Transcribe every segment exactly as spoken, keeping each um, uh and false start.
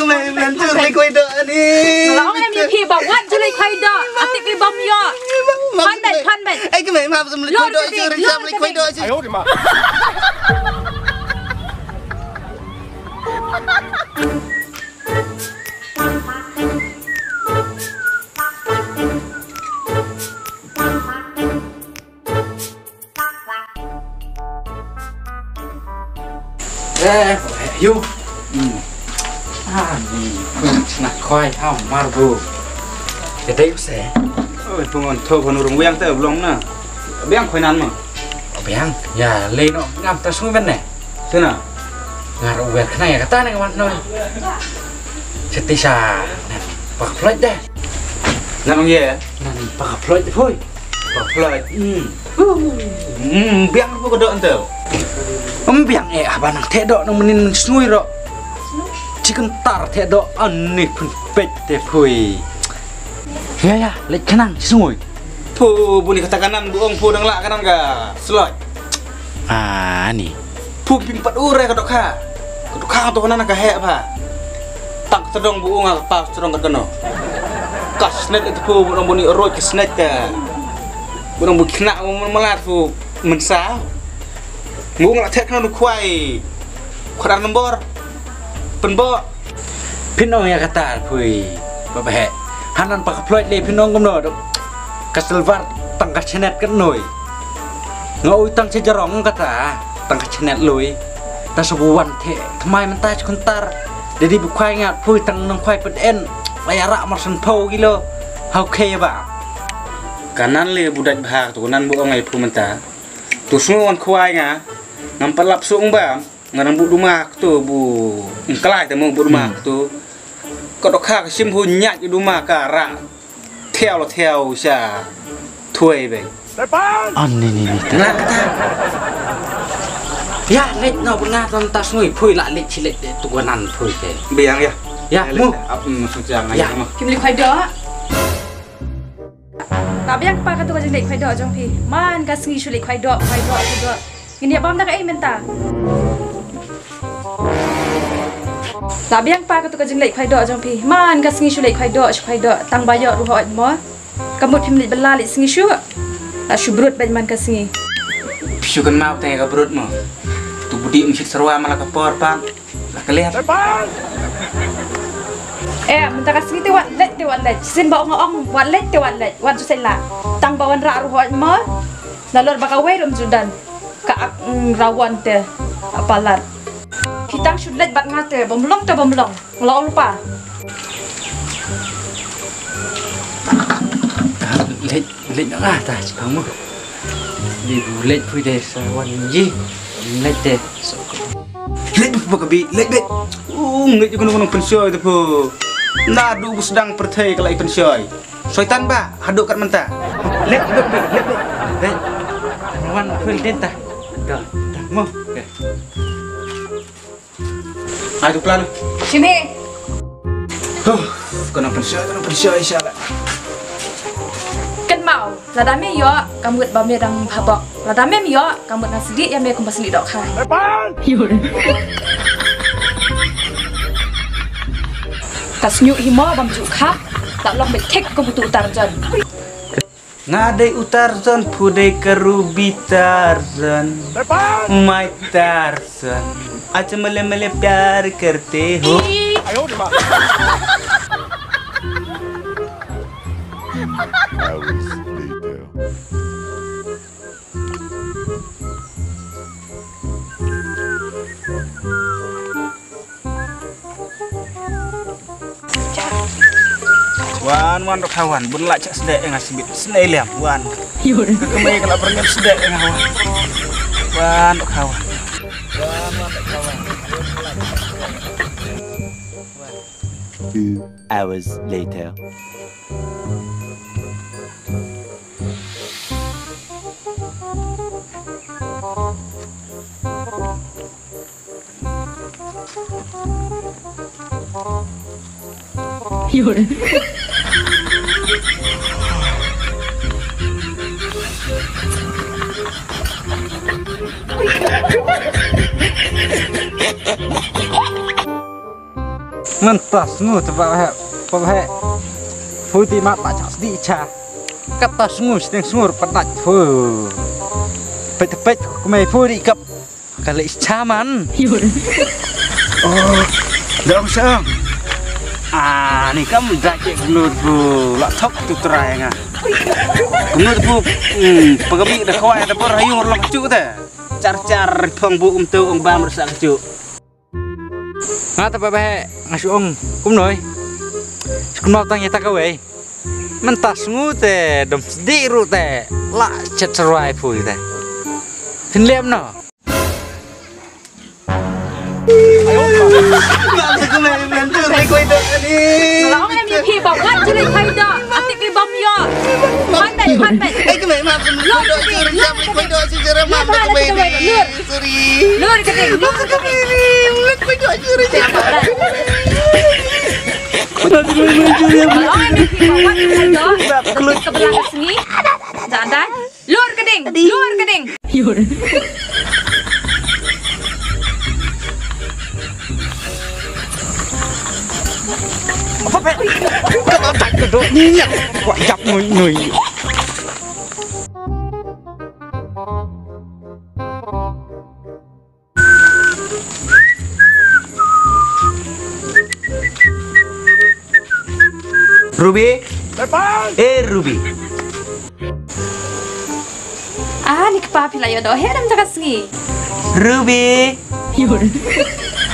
Mei, mei, jur leit khwai doh ni. Nga la ong ïa phi ba wat jur leit khwai doh. Ati phi bam ïoh. Phan beit, phan beit. Ai, ki mei, map jur leit khwai doh, jur leit khwai doh. Eh, yu. Hmm. Ah, ni, na khwai, ha, mar bu. Ïa dei u se. Oi, pung on tho, pung rung wiang te, blong na. Biang khwai nan ma. Biang, ïa, lei no, ngam ta sngui ben ne. Sena. Ngar u wer khna ïa kata ne, ngam no. Seti sa, ne, pak floyd de. Nan ong ye? Nan pak floyd, hoi. Ba phlai. Hmm. Hmm, biang ruh ka doh ente. Em biang eh, ah, ba nang theh doh nang mynnin mynsngi ruh. Chicken tar theh doh ani pynpeit te phui. Ya, ya, leit khnang, sngi. Phu, buni kata kanan, bu ong phu dang lah kanan ka slot. Ah, ni. Phu pim pat u re ka dohkha. Ka dohkha to kanan ka heh pha. Tang ka tdong bu ong ka pa tdong ka kano. Ka snet itu phu bu nang buni roi ka snet ka. Bu nang bu kna u malat phu mensa. Bu ong la thek kna u khwai. Khwai nombor. Pynbo. Phin ong ïa kata phui. Ba ba heh. Hanan pa ka ploit le phin ong kumno dok. Ka silver tang ka chenet ka noi. Nga ui tang che jarong kata tang ka chenet lui. Ta sa bu wan the tmai mynta chkuntar. Dedi bu khwai ngat phui tang nang khwai pet en. Ba ïa ra mar san pho kilo. Hau khe ba. Kanan le bu dait bha tu nan bu ong ai phu mynta. Tu sngu wan khwai nga. Ngam pat lap sung ba. Nga dang bu duma ktu bu ngklai te mo bu duma ktu. Ka dohkha ka shim hu nyak duma ka ra. Thiaw la thiaw sha thuai be. An ni ni ni. Nga kata. Ya, leit no bu nga ton tas ngui phui la leit chi leit tu gua nan phui te. Biang ya. Ya, mu. Ap mu sung siang ya. Kim li khwai doh. La biang pa katu ka jingleit khwai doh jong phi. Man ka sngi shu leit khwai doh, khwai doh, khwai doh. Ngin ïa bam da kaei mynta. La biang pa katu ka jingleit khwai doh jong phi. Man ka sngi shu leit khwai doh, shu khwai doh. Tang ba ïoh ruh hooid mo. Ka mut phim leit bylla leit sngi shu. La shu brut bad man ka sngi. Phi shu kynmaw tang ïa ka brut mo. Tu budi um shit sarwa ma la ka por pa. La ka leh. Eh, mynta ka sngi te wat leit te wat leit. Shisien ba ong ong wat leit te wat leit. Wat ju sela. Tang ba wan rah ruh hooid mo. Nalor ba kawei ruh ym ju don. Ka ak, mm, rawan te. Palat. Ki tang shu leit bad nga te bym long te bym long. Nga la ong lypa. Leit, leit na nga ta chipang mo. Di bu leit phui de sa wan ji. Leit de. Leit ba ka bi, leit, leit. U ngeit ïa ka nongpynshoi te phu. Naduh ba sdang pyrthei ka la ïa pynshoi. Soitan ba haduh kat mynta. Leit, leit, leit, leit. Leit. Wan phu den ta. Dah, dah mo. Ai tu plan. Sini. Huh, ka nongpynshoi, ka nongpynshoi sha la. Kynmaw, lada me ïoh ka mut ba me dang phabok. Lada mem ïoh ka mut nga sdieh ïa me kumba sdieh dohkha. Ka sniuh hi mo bam ju khap. La long beit thik kum utu u Tarzan. Nga dei u Tarzan, phu dei ka Ruby Tarzan. My Tarzan. Acha male male pyar karte ho. Hours later. Wan, wan, dohkha wan. Bun la chak sdek nga sibit. Sdek liam, wan. Ka kemai ka la perngem sdek nga wan. Wan, dohkha wan. Wan, wan, dohkha wan. Two hours later. Mynta sngur te ba he, ba he. Phu ti mat ba chak sdi cha. Kata sngur sdeng sngur padat phu. Pet pet kumai phu di kap. Kali cha man. Oh, dong sang. Ah, ni kam da ke gnur bu la thok tu trai nga. Gnur bu, hmm, pagami da khwai da bor hayung lok chu te. Char char phong bu um tu ong bam rasa chu. Nga ta ba ba he, nga shu ong kumnoi. Kumno tang ya ta kawei. Mynta sngu te dom sdi ru te la chet sarwai phu te. Phin lem no. Nga la ong ïa phi ba wat ju leit phai doh, ati phi bam ïoh. Phan beit, phan beit. Lur ka ding, lur ka ding. Lur ka ding, lur ka ding. Nga la ong ïa phi ba wat ju leit phai doh, ka blang ka sngi. Jan dai. Lur ka ding, lur ka ding. Ka ba tak ka dok ni nya. Wa jap nui nui. Ruby? Eh, Ruby. Ah, ni kpa phi la ïoh doh he dam jaka sngi. Ruby.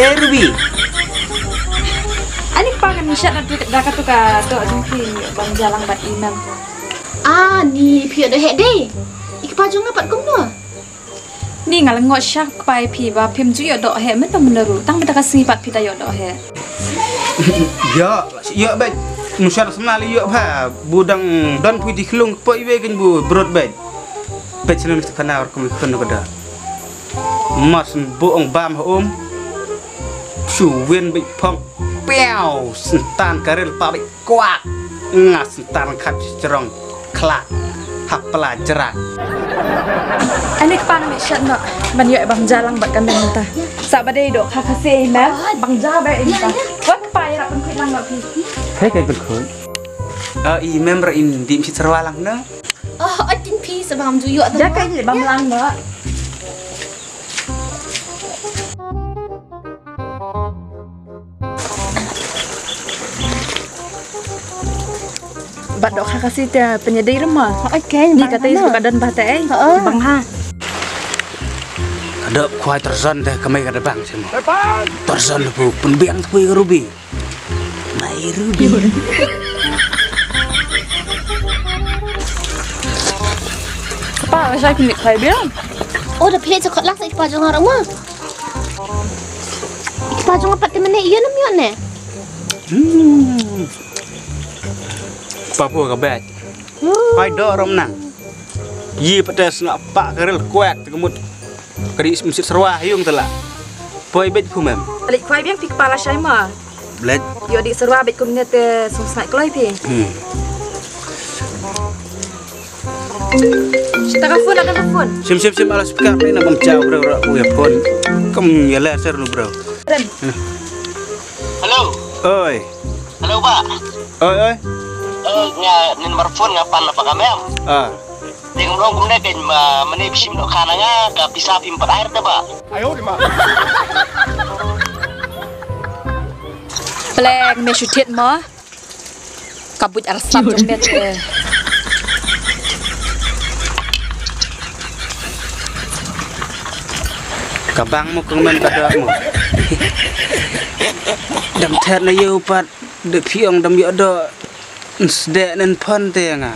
Eh, Ruby. Ah, ni kpa kan shat na tu da ka tu ka doh jong phi bam jalang bad imam. Ah, ni phi ïoh doh he dei. I kpa jong nga pat kumno? Ni nga la ngok sha kpa ïa phi ba phim ju ïoh doh he mynta mynta ruh tang mynta ka sngi pat phi da ïoh doh he. Ïoh, ïoh bad. Mushar sna li ïoh ba bu dang don phi di khlung poi wei kan bu brot bad. Bad sna mesti kana or kum khun ka da. Mas bu ong bam ha um. Shu win bad phong. Piao, sentan karil pa bad. Kwak. Nga sentar khat shrong khlak ha pla jrak. Ani kpa na mi shat no ban ïoh bam jalang bad ka mem ta. Sa ba dei doh kha khasi mem bang ja ba im ta. Wat kpa ïa rap ban khuid lang no phi. Hei kai ban khuid. Ah, i mem ra in dim shi sarwa lang no. Oh, atin phi sa bam ju ïoh ta. Ja kai bam lang no. Bad doh kha khasi te pynïadei rama. Oi, kai ni bang kata ha, is no? Ka don ba te ei. Heeh. Bang ha. Ka dap khwai Tarzan te kamai ka da bang simo. Tarzan bu pynbiang te pui ka Ruby. Mai Ruby. Kpa la shai pyndik khwai biang. Oh, da phi sa khot lak sa i kpa jong nga rama. Kpa jong nga pat te mane ïa nam ïa ne. Hmm. Kpa pu ka bet. Pai do rom na. Yi pat te sna pa ka rel kwek te kemut. Kadi mesti serwa yung te la. Poi bet pu mem. Leit khwai biang phi kpa la shai ma. Blet. Ïoh di serwa bet kumne te sum snai kloi phi. Hmm. Sita ka phone, ada ka phone. Sim, sim, sim, ala speaker ni na bam chau bro, bro, ya phone. Kam ya la ser nu bro. Hello. Oi. Hello ba. Oi, oi. Eh, nga nin mar phone nga pan apa ka mem. Ah. Ding long kumne kan ma mane bishim no khana nga ka pisa phim pat air te ba. Pleng me shu thied mo. Ka buit arsap jong me te. Ka bang mo kong men ka dak mo. Dam thet na yu pat de piong dam yo do. Nsde nen pon te nga.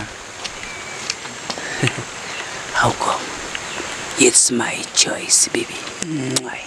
How come? It's my choice, baby. Mwah.